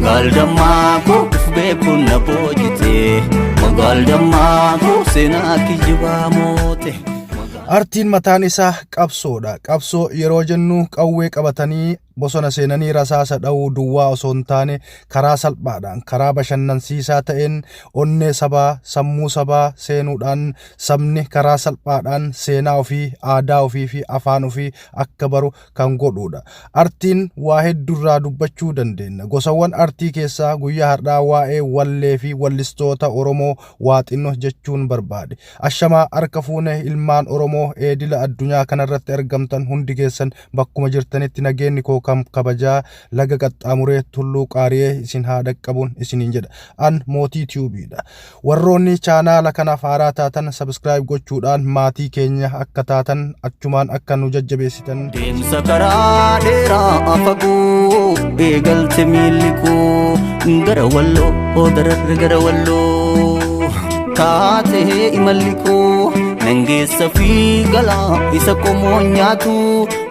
Magaal dammaa koo uf beekuun na boojite. Magaal dammaa koo seenaa kijibaa moote. Artiin mataan isaa qabsoodha. Qabsoo yeroo jennu qawwee qabatanii bosona seenanii rasaasa dha'uu duwwaa osoo hin taane karaa salphaadhaan karaa bashannansiisaa ta'een onnee sabaa, sammuu sabaa seenuudhaan sabni karaa salphaadhaan seenaa ofii, aadaa ofii fi afaan ofii akka baru kan godhuudha. Artiin waa hedduurraa dubbachuu dandeenya. Gosawwan artii keessaa guyyaa har'aa waa'ee wallee fi wallistoota Oromoo waa xinno jechuun barbaade. Ashamaa harka fuune ilmaan Oromoo eedila addunyaa kanarratti argamtan hundi keessan bakkuma jirtanitti nageenyi koo kam kabajaa laga qaxxaamuree tulluu qaariyee isin haa dhaqqabuun isiniin jedha. An Mootii Tiyuubiidha. Warroonni chaanaala kanaaf haaraa taatan subscribe gochuudhaan maatii keenya akka taatan achumaan akka nu jajjabeessitan. Deemsa karaa dheeraa fagoo eegalte miilli koo gara walloo dararra gara walloo taatee imalli koo nan geessa fi galaa isa qomoo nyaatu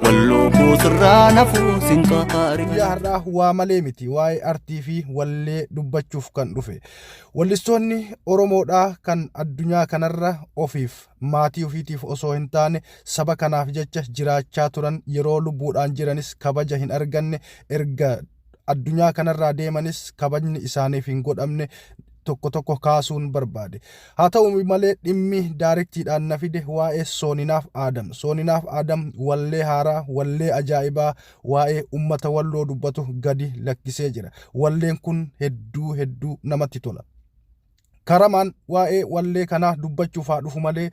walloo koo sirraa nafuu sin qaari. Guyyaa har'aa waa malee miti waa'ee artii fi wallee dubbachuuf kan dhufe. Wallistoonni Oromoodhaa kan addunyaa kanarra ofiif maatii ofiitiif osoo hin taane saba kanaaf jecha jiraachaa turan yeroo lubbuudhaan jiranis kabaja hin arganne erga addunyaa kanarraa deemanis kabajni isaaniif hin godhamne tokko tokko kaasuun barbaade. Haa ta'u malee dhimmi daarektiidhaan na fide waa'ee Sooninaaf Aadam. Sooninaaf Aadam wallee haaraa, wallee ajaa'ibaa waa'ee ummata walloo dubbatu gadi lakkisee jira. Walleen kun hedduu hedduu namatti tola. Karamaan waa'ee wallee kanaa dubbachuuf haa dhufu malee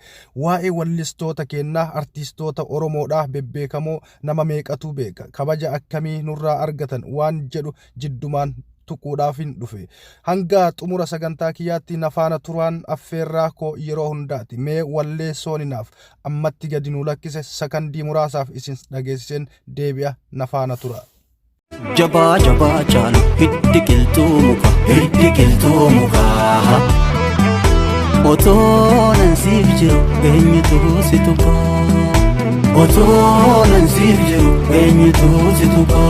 waa'ee wallistoota keennaa artiistoota Oromoodhaa bebbeekamoo nama meeqatu beeka kabaja akkamii nurraa argatan waan jedhu jiddumaan tuquudhaaf hin dhufe. Hanga xumura sagantaa kiyyaatti na faana turaan affeerraa koo yeroo hundaati. Mee wallee sooninaaf ammatti gadi nu lakkise sakandii muraasaaf isin dhageessiseen deebi'a na faana tura. Jabaa jabaa caalu hiddi qilxuu muka hiddi qilxuu muka. Otoo nan siif jiru eenyutu si tuqa? Otoo nan siif jiru eenyutu si tuqa?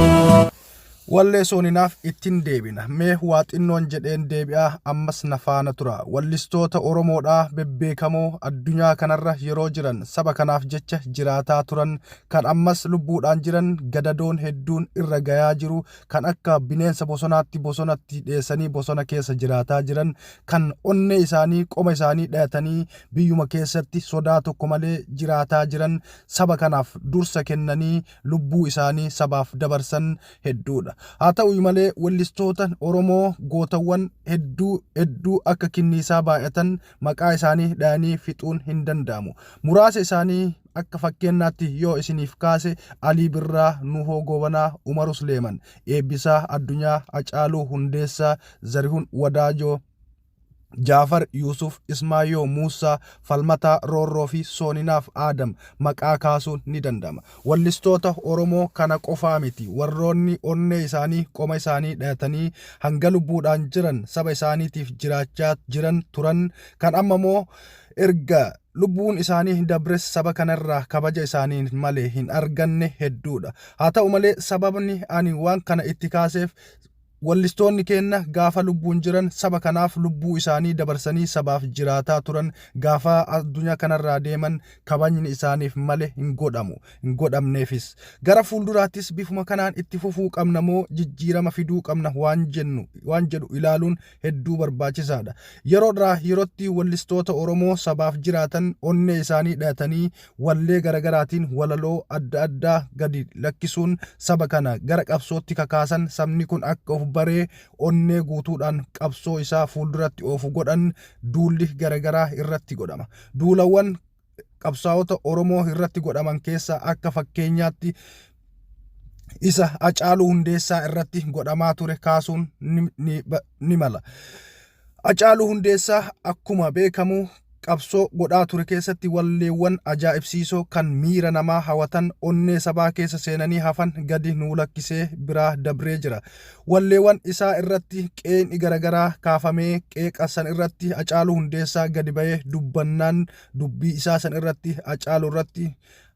Wallee sooninaaf ittiin deebina. Mee waa xinnoon jedheen deebi'a ammas na faana tura. Wallistoota Oromoodhaa bebbeekamoo addunyaa kanarra yeroo jiran saba kanaaf jecha jiraataa turan kan ammas lubbuudhaan jiran gadadoon hedduun irra gayaa jiru kan akka bineensa bosonaatti bosonatti dheessanii bosona keessa jiraataa jiran kan onnee isaanii qoma isaanii dhayatanii biyyuma keessatti sodaa tokko malee jiraataa jiran saba kanaaf dursa kennanii lubbuu isaanii sabaaf dabarsan hedduudha. Haa ta'u malee wellistoota Oromoo gootawwan hedduu hedduu akka kinniisaa baay'atan maqaa isaanii dhayanii fixuun hin danda'amu. Muraasa isaanii akka fakkeenyaatti yoo isiniif kaase Alii Birraa, Nuhoo Goobanaa, Umaru Suleeman, Eebbisaa Addunyaa, Hacaaluu Hundeessaa, Zarihun Wadaajoo, Jaafar Yuusuf, Ismaayoo Muussaa, Falmataa Roorroo fi Sooninaaf Aadam maqaa kaasuun ni danda'ama. Wallistoota Oromoo kana qofaa miti warroonni onnee isaanii qoma isaanii dhayatanii hanga lubbuudhaan jiran saba isaaniitiif jiraachaa jiran turan kan amma immoo erga lubbuun isaanii dabres saba kanarraa kabaja isaanii malee hin arganne hedduudha. Haa ta'u malee sababni ani waan kana itti kaaseef Wallistoonni keenna gaafa lubbuun jiran saba kanaaf lubbuu isaanii dabarsanii sabaaf jiraataa turan gaafa addunyaa kanarraa deeman kabajni isaaniif male hin godhamu hin godhamneefis. Gara fuulduraattis bifuma kanaan itti fufuu qabna moo jijjiirama fiduu qabna waan jennu waan jedhu ilaaluun hedduu barbaachisaadha. Yeroodhaa yerootti wallistoota Oromoo sabaaf jiraatan onnee isaanii dhayatanii wallee garagaraatiin walaloo adda addaa gadi lakkisuun saba kana gara qabsootti kakaasan sabni kun akka of baree onnee guutuudhaan qabsoo isaa fuulduratti oofu godhan duulli garagaraa irratti godhama. Duulawwan qabsaa'ota Oromoo irratti godhaman keessaa akka fakkeenyaatti isa Hacaaluu Hundeessaa irratti godhamaa ture kaasuun ni mala. Hacaaluu Hundeessaa akkuma beekamu qabsoo godhaa ture keessatti walleewwan ajaa'ibsiisoo kan miira namaa hawatan onnee sabaa keessa seenanii hafan gadi nuu lakkisee biraa dabree jira. Walleewwan isaa irratti qeeqni garagaraa kaafamee qeeqa san irratti Hacaaluu Hundeessaa gadi bahee dubbannaan dubbii isaa san irratti Hacaaluu irratti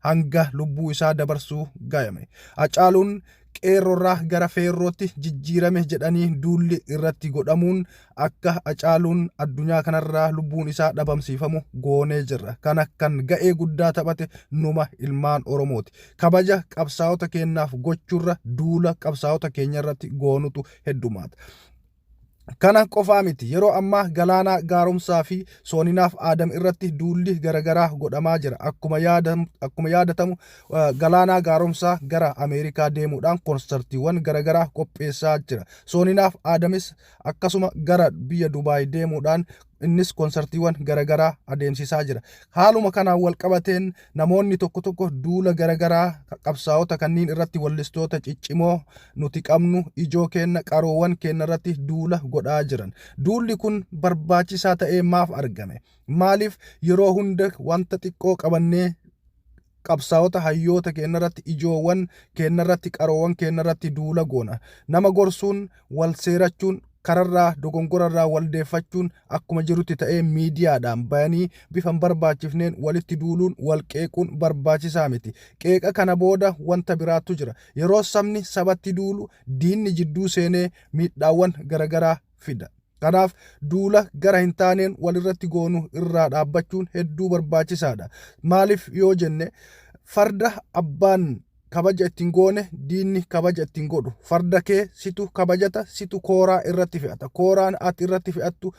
hanga lubbuu isaa dabarsuu gayame. Hacaaluun Qeerroorraa gara Feerrootti jijjiirame jedhanii duulli irratti godhamuun akka Hacaaluun addunyaa kanarraa lubbuun isaa dhabamsiifamu goonee jirra. Kana kan ga'ee guddaa taphate numa ilmaan Oromooti. Kabaja qabsaa'ota keenyaaf gochuurra duula qabsaa'ota keenya irratti goonutu heddumaata. Kana qofaa miti, yeroo ammaa Galaanaa Gaaromsaa fi Sooninaaf Aadam irratti duulli garagaraa godhamaa jira. Akkuma yaadatamu Galaanaa Gaaromsaa gara Ameerikaa deemuudhaan konsartiiwwan garagaraa qopheessaa jira. Sooninaaf Aadamis akkasuma gara biyya Dubaay deemuudhaan innis konsartiiwwan garagaraa adeemsisaa jira. Haaluma kanaan wal qabateen namoonni tokko tokko duula garagaraa qabsaa'ota kanniin irratti, wallistoota ciccimoo nuti qabnu, ijoo keenna, qaroowwan keenya irratti duula godhaa jiran. Duulli kun barbaachisaa ta'ee maaf argame? Maaliif yeroo hunda wanta xiqqoo qabannee qabsaa'ota hayyoota keenya irratti, ijoowwan keenya irratti, qaroowwan keenya irratti duula goona? Nama gorsuun, wal seerachuun, kararraa dogongorarraa wal deeffachuun akkuma jirutti ta'ee, miidiyaadhaan bayanii bifa hin barbaachifneen walitti duuluun, wal qeequun barbaachisaa miti. Qeeqa kana booda wanta biraatu jira. Yeroo sabni sabatti duulu diinni jidduu seenee miidhaawwan garagaraa fida. Kanaaf duula gara hin taaneen walirratti goonu irraa dhaabbachuun hedduu barbaachisaadha. Maaliif yoo jenne, farda abbaan kabaja ittiin goone diinni kabaja ittiin godhu. Farda kee situ kabajata, situ kooraa irratti fe'ata. Kooraan ati irratti fe'attu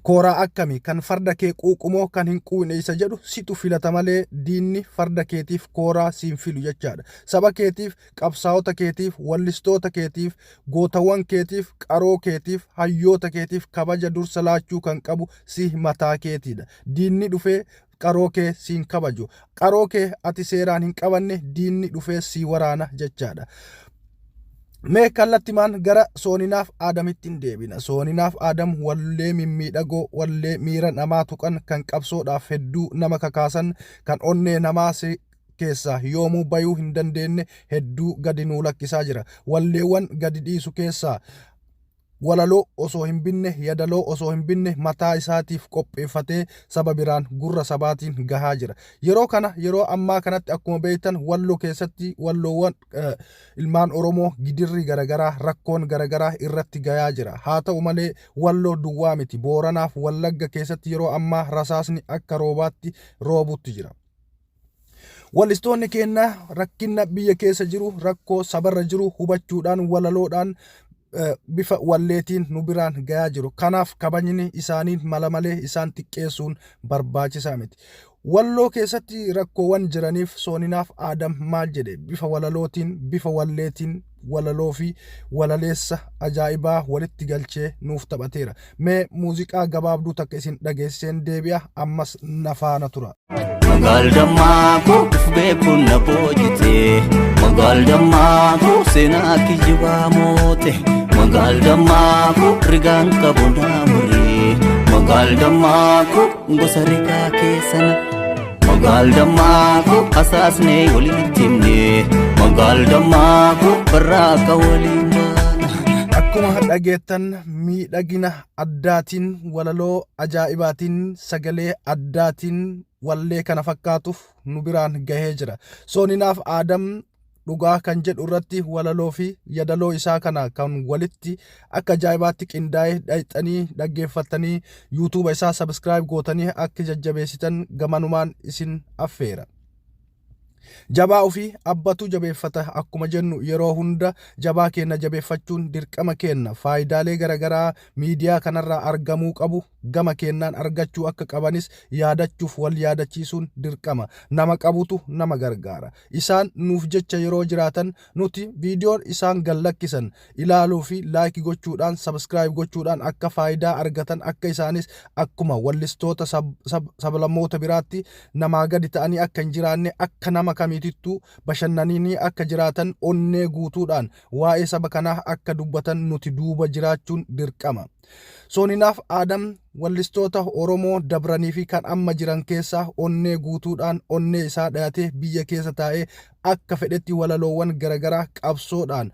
kooraa akkamii? Kan farda kee quuqumoo kan hin quuqne isa jedhu situ filata malee diinni farda keetiif kooraa siin filu jechaadha. Saba keetiif, qabsaa'ota keetiif, wallistoota keetiif, gootawwan keetiif, qaroo keetiif, hayyoota keetiif kabaja dursa laachuu kan qabu si mataa keetiidha. Diinni dhufee qaroo kee siin kabaju. Qaroo kee ati seeraan hin qabanne diinni dhufee si waraana jechaadha. Mee kallattimaan gara Sooninaaf Aadamitti hin deebina. Sooninaaf Aadam wallee mimmiidhagoo, wallee miira namaa tuqan, kan qabsoodhaaf hedduu nama kakaasan, kan onnee namaa keessaa yoomuu bayuu hin dandeenye hedduu gadi nuu lakkisaa jira. Walleewwan gadi dhiisu keessaa walaloo osoo hin binne, yadaloo osoo hin binne, mataa isaatiif qopheeffatee saba biraan, gurra sabaatiin gahaa jira. Yeroo kana, yeroo ammaa kanatti, akkuma beektan Walloo keessatti walloowwan ilmaan Oromoo gidirri garagaraa, rakkoon garagaraa irratti gayaa jira. Haa ta'u malee Walloo duwwaa miti, Booranaaf Wallagga keessatti yeroo ammaa rasaasni akka roobaatti roobutti jira. Wallistoonni keenya rakkina biyya keessa jiru, rakkoo sabarra jiru hubachuudhaan walaloodhaan, bifa walleetiin nu biraan gayaa jiru. Kanaaf kabajni isaanii mala malee isaan xiqqeessuun barbaachisaa miti. Walloo keessatti rakkoowwan jiraniif Sooninaaf Aadam maal jedhe? Bifa walalootiin, bifa walleetiin, walaloo fi walaleessa ajaa'ibaa walitti galchee nuuf taphateera. Mee muuziqaa gabaabduu takka isin dhageessiseen deebi'a, ammas na faana tura. Magaal dammaa koo uf beekuun na boojite. Magaal dammaa koo seenaa kijibaa moote. Magaal dammaa koo rigaan qabu naa muree. Magaal dammaa koo gosa rigaa keessana. Magaal dammaa koo hasaasnee walitti himne. Magaal dammaa koo barraaqa waliin baana. Akkuma dhageettan miidhagina addaatiin, walaloo ajaa'ibaatiin, sagalee addaatiin wallee kana fakkaatuuf nu biraan gahee jira. Sooninaaf Aadam dhugaa kan jedhu irratti walaloo fi yadaloo isaa kana kan walitti akka ajaa'ibaatti qindaa'ee dhayxanii dhaggeeffattanii YouTube isaa subscribe gootanii akka jajjabeessitan gamanumaan isin affeera. Jabaa ofii abbatu jabeeffata akkuma jennu, yeroo hunda jabaa keenya jabeeffachuun dirqama keenya. Faayidaalee garaagaraa miidiyaa kanarraa argamuu qabu gama keenyaan argachuu akka qabanis yaadachuuf wal yaadachiisuun dirqama. Nama qabutu nama gargaara. Isaan nuuf jecha yeroo jiraatan nuti viidiyoon isaan gallakkisan ilaaluu fi like gochuudhaan, subscribe gochuudhaan akka faayidaa argatan, akka isaanis akkuma wallistoota sablammoota biraatti namaa gadi ta'anii akka hin jiraanne, akka nama kamiitittuu bashannaniini akka jiraatan, onnee guutuudhaan waa'ee saba kanaa akka dubbatan nuti duuba jiraachuun dirqama. Sooninaaf Aadam wallistoota Oromoo dabranii fi kan amma jiran keessaa onnee guutuudhaan onnee isaa dhayatee biyya keessa taa'ee akka fedhetti walaloowwan garaagaraa qabsoodhaan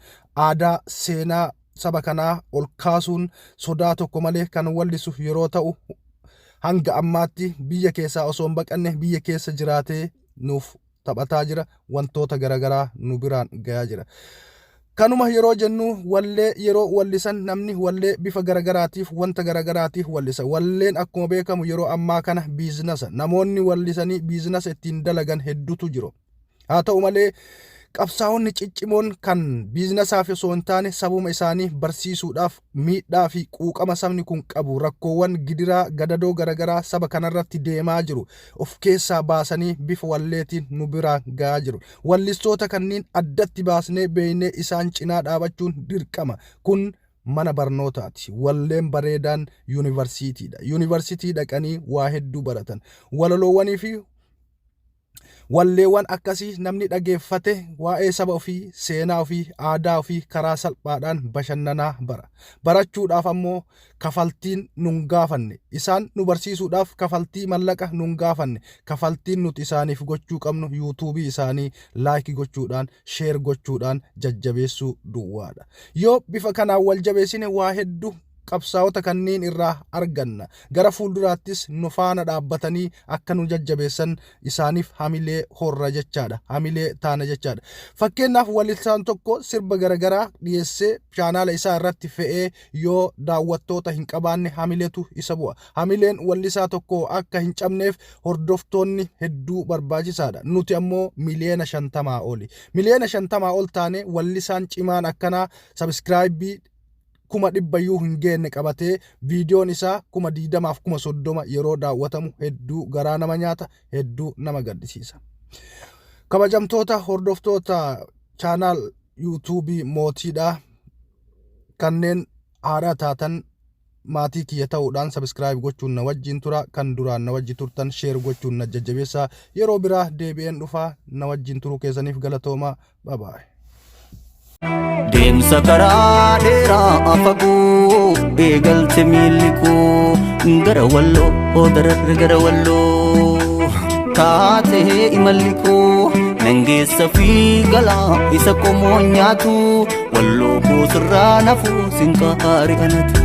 aadaa seenaa saba kanaa ol kaasuun sodaa tokko malee kan wallisu yeroo ta'u, hanga ammaatti biyya keessaa osoo hin baqanne biyya keessa jiraatee nuuf taphataa jira, wantoota garaagaraa nu biraan gayaa jira. Kanuma yeroo jennu, wallee yeroo wallisan, namni wallee bifa garagaraatiif, wanta garagaraatiif wallisa. Walleen akkuma beekamu yeroo ammaa kana business. Namoonni wallisanii business ittiin dalagan hedduutu jiru. Haa ta'u malee, qabsaa'onni ciccimoon kan businessaaf osoo hin taane sabuma isaanii barsiisuudhaaf, miidhaa fi quuqama sabni kun qabu, rakkoowwan gidiraa gadadoo garagaraa saba kanarratti deemaa jiru of keessaa baasanii bifa walleetiin nu biraa gahaa jiru. Wallistoota kanneen addatti baasnee beeynee isaan cinaa dhaabachuun dirqama. Kun mana barnootaati. Walleen bareedaan yuunivarsiitiidha. Yuunivarsiitii dhaqanii waa hedduu baratan. Walaloowwanii fi walleewwan akkasii namni dhageeffate waa'ee saba ofii, seenaa ofii, aadaa ofii karaa salphaadhaan bashannanaa bara. Barachuudhaaf ammoo kafaltiin nun gaafanne. Isaan nu barsiisuudhaaf kafaltii mallaqa nun gaafanne. Kafaltiin nuti isaaniif gochuu qabnu YouTubeii isaanii like gochuudhaan, share gochuudhaan jajjabeessuu duwwaadha. Yoo bifa kanaan wal jabeessine, waa hedduu qabsaa'ota kanneen irraa arganna. Gara fuulduraattis nu faana dhaabbatanii akka nu jajjabeessan isaaniif hamilee horra jechaadha. Hamilee taana jechaadha. Fakkeenyaaf, wallisaan tokko sirba garaagaraa dhiyeessee chaanaala isaa irratti fe'ee yoo daawwattoota hin qabaanne, hamileetu isa bu'a. Hamileen wallisaa tokko akka hin cabneef hordoftoonni hedduu barbaachisaadha. Nuti ammoo 50 miiliyoona oli. 50 miiliyoona ol taane, wallisaan cimaan akkanaa subscribeii 100,000yyuu hin geenne qabatee, viidiyoon isaa 20,000f 30,000 yeroo daawwatamu hedduu garaa nama nyaata, hedduu nama gaddisiisa. Kabajamtoota hordoftoota channel YouTubeii Mootiidha, kanneen haaraa taatan maatii kiyya ta'uudhaan subscribe gochuun na wajjin tura. Kan duraan na wajji turtan share gochuun na jajjabeessaa. Yeroo biraa deebi'een dhufaa. Na wajjin turuu keessaniif galatooma. Babaay. Deemsa karaa dheeraa fagoo eegalte miilli koo, gara Walloo dararra, gara Walloo taatee imalli koo nangeessa fi galaa isa qomoo nyaatu. Walloo koo sirraa nafuu sinqaari anatu.